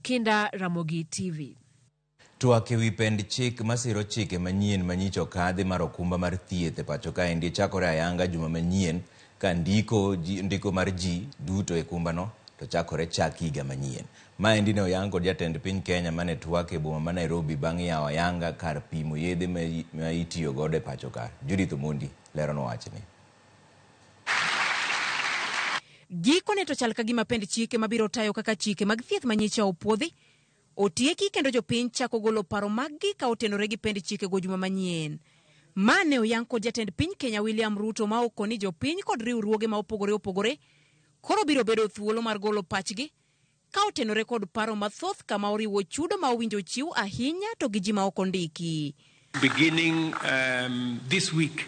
Okinda, Ramogi TV. Twak ewi pend chik masiro chike manyien manyicha okadhi mar okumba mar thieth e pacho kaendi chakore ayanga juma manyien ka ndiko, ndiko mar ji duto e kumbano to chakore chak higa manyien. Maendi ne oyang kod jatend piny Kenya mane twak e boma ma Nairobi bang' yawo ayanga kar pimo yedhe ma itiyo godo e pacho ka. Judith Omondi leronwa wachni. Gikone to chal ka gima pend chike mabiro tayo kaka chike mag thieth manyicha opuodhi otieki kendo jopiny chako golo paro maggi ka otenore gi pend chikego juma manyien. Ma ne oyang kod jatend piny Kenya William Ruto ma okoni jopiny kod riwruoge ma opogore opogore koro biro bedo thuolo mar golo pachgi ka otenore kod paro mathoth kama oriwo chudo ma owinjo chiw ahinya to gi ji ma ok ondiki. Beginning this week,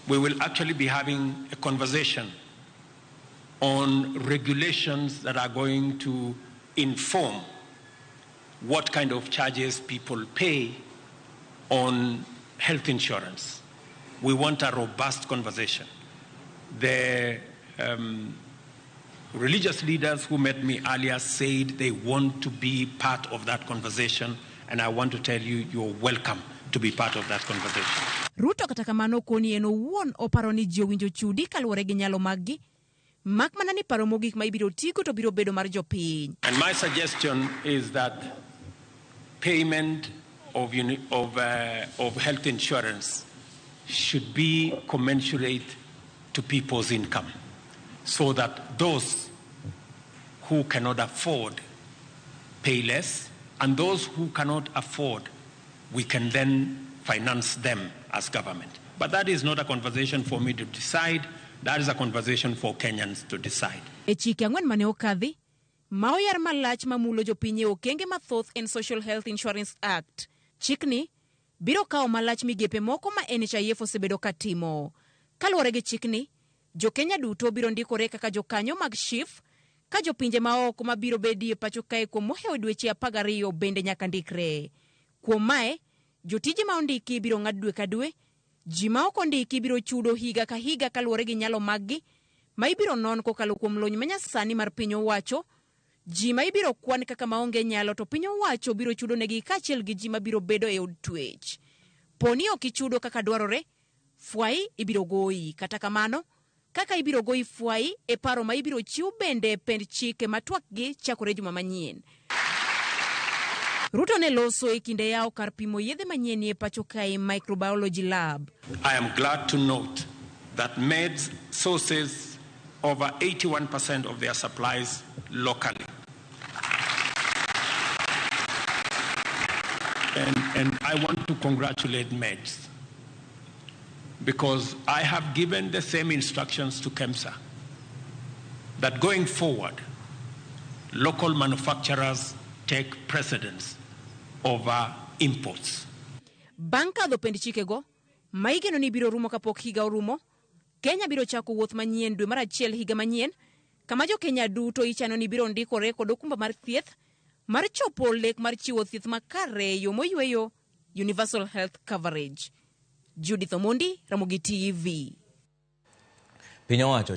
we will actually be having a conversation on regulations that are going to inform what kind of charges people pay on health insurance. We want a robust conversation. The religious leaders who met me earlier said they want to be part of that conversation, and I want to tell you, you're welcome to be part of that conversation. Ruto kata kamano koni en owuon oparo ni ji owinjo chudi kaluwore gi nyalo maggi, mak mana ni paro mogik ma ibiro tigo to biro bedo mar jopiny. And my suggestion is that payment of health insurance should be commensurate to people's income, so that those who cannot afford pay less, and those who cannot afford, we can then finance them as government. But that is not a conversation for me to decide. That is a conversation for Kenyans to decide. E chike ang'wen mane okadhi, ma oyar malach mamulo jopiny e okenge mathoth en Social Health Insurance Act. Chikni biro kawo malach migepe moko ma NHIF osebedo ka timo. Kaluwore gi chikni, jo-Kenya duto biro ndikore kaka jokanyo mag SHIF, ka jopinje maoko mabiro bedie pacho kae kuom mohewo dweche 12 bende nyaka ndikre. Kuom mae, jotije ma ondiki biro ng'ad dwe ka dwe, ji ma ok ondiki biro chudo higa ka higa kaluwore gi nyalo maggi, ma ibiro non kokalo kuom lony manyasani mar piny owacho. Ji ma ibiro kwan kaka maonge nyalo to piny owacho biro chudo negi kaachiel gi ji mabiro bedo e od twech. Poni ok ichudo kaka dwarore, fwai ibiro goyi. Kata kamano, kaka ibiro goyi fwai e paro ma ibiro chiw bende pend chike ma twakgi chakore juma manyien. Ruto ne loso e kinde yawo kar pimo yedhe manyien e pacho kae Microbiology Lab. I am glad to note that Meds sources over 81% of their supplies locally. And I want to congratulate Meds because I have given the same instructions to KEMSA that going forward, local manufacturers take precedence over imports. Bang' kadho pend chikego, ma igeno ni biro rumo kapok higa orumo, Kenya biro chako wuoth manyien dwe mar achiel higa manyien, kama jo-Kenya duto ichano ni biro ndikore kod okumba mar thieth mar chopo lek mar chiwo thieth makare e yo moyweyo, Universal Health Coverage. Judith Omondi, Ramogi TV. Piny owacho.